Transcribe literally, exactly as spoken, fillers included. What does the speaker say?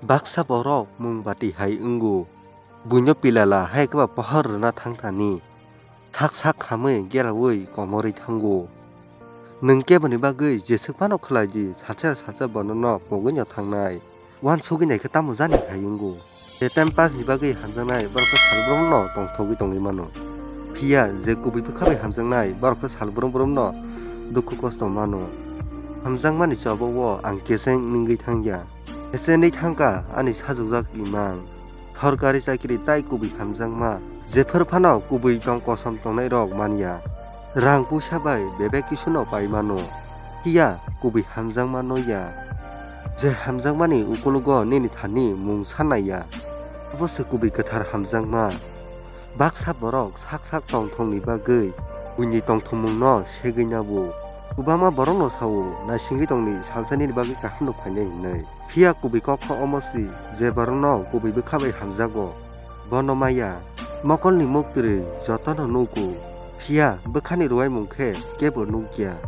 Baksa borok mung bati hai wngo, buino pilala hai khe ba pohor rwna thang thani, sak sak khamwi gelaui komorwi thango. Nwng keboni bagwi jeswk phano khlai di, sacha sacha bonono pogwino thangnai. Uansugwi naikhe tamo jani hai wngo. Je time pass ni bagwi hamjaknai borok khe salbrumno tongthogwi tongwi mano. Phiya je kubui bwkha bai hamjaknai borok khe salbrum brumno dukhu kosto mano. Hamjakmani chobo o ang keseng nwngwi thangya. Kesengwi thangkha ani sajokjak imang. Sorkari chakri tai kubui hamjakma. Jephru phano kubui tong kosom tongnairok manya. Rang puisa bai bebak kisuno pai mano. Phiya kubui hamjakma no ya. Je hamjakmani ukologo nini thani mung sanai ya. Abo se kubui kwthar hamjakma. Baksa borok sak sak tongthokni bagwi buini tongthokmungno segwi nabo. Kwbangma borokno sao, naisingwi tongdi, salsa nini bagwi kaham no phainai hinwi. Phiya kubui kok kha omo si, je borokno kubui bwkha bai hamjago, bono maya. Mokolni muktwrwi jotono nugo, phiya bwkhani rwuaimung khe kebo nukya.